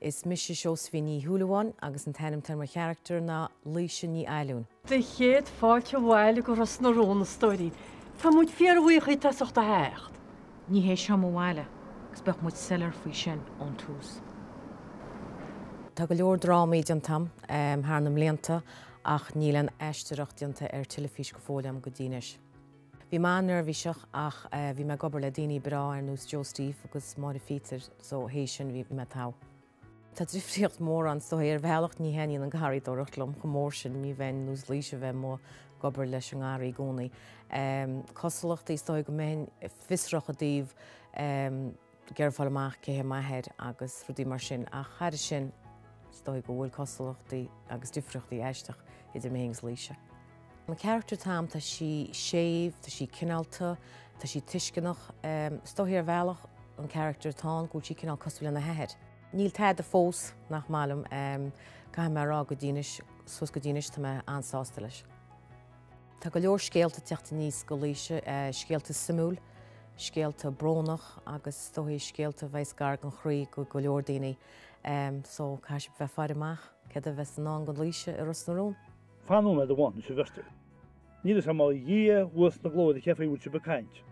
Is mise Seosaimhín Ní Shúilleabháin agus an t-ainm atá ar mo charachtar ná Laoise Ní Ailliúin. Do chéad fáilte abhaile go Ros na Rún, a stóirín. Tá muid fíorbhuíoch díot as ucht a theacht. Ní hé seo mo bhaile agus bheadh muid soiléir faoi sin ón tús. Tá go leor drámaí déanta agam thar na mblianta ach níl aon aisteoireacht déanta ar teilifís go fóill agam go dtí anois. Bhí mé an-neirbhíseach ach bhí mé ag obair le daoine breá ar nós Joe Steve agus Máire Phíotair so théis sin bhí mé togha. Tá difríocht mór ann so ar bhealach ní thaitníonn an garraíodóireacht liom chomh mór sin, ní bheinn nós Laoise bheith amuigh ag obair leis an ngarraí i gcónaí. Cosúlachtaí is dóigh go mbeinn fiosrach i dtaobh ag iarraidh fáil amach cé hé m'athair agus rudaí mar sin ach thairis sin is dóigh go bhfuil cosúlachtaí agus difríochtaí aisteach idir mé féin agus Laoise. An charachtar atá agam tá sí séimh, tá sí cineálta, tá sí tuisceanach. Is dóigh ar bhealach an charachtar atá ann go bhfuil sí cineál cosúil lena hathair. Níl tada fós nach maith liom, caithfidh mé a rá go dtí anois, suas go dtí anois tá mé an-sásta leis. Tá go leor scéalta ag teacht aníos go Laoise, scéalta suimiúil, scéalta brónach agus is dóigh scéalta a bheas gar don chroí go go leor daoine. So caithfidh sibh bheith ag faire amach céard a bheas i ndán go Laoise i Ros na Rún. Fan nóiméad amháin, arsa an bheirt. Níl fhios a'm ó Dhia thuas sna glóire cé faoi a bhfuil sibh ag caint.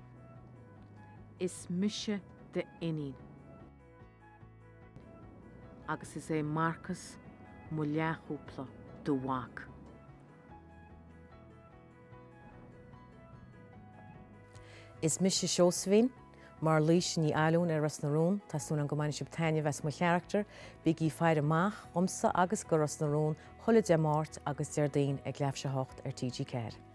Is mise d'iníon. Agus is é Marcas mo leathchúpla do mhac. Is mise Seosaimhín, mar Laoise Ní Ailliúin ar Ros na Rún. Tá súil agam go mbainfidh sibh taitneamh as mo charachtar. Bígí ag faire amach dhomsa agus go Ros na Rún chuile Dé Máirt agus Déardaoin ag leathuair tar éis a 8 ar TG4.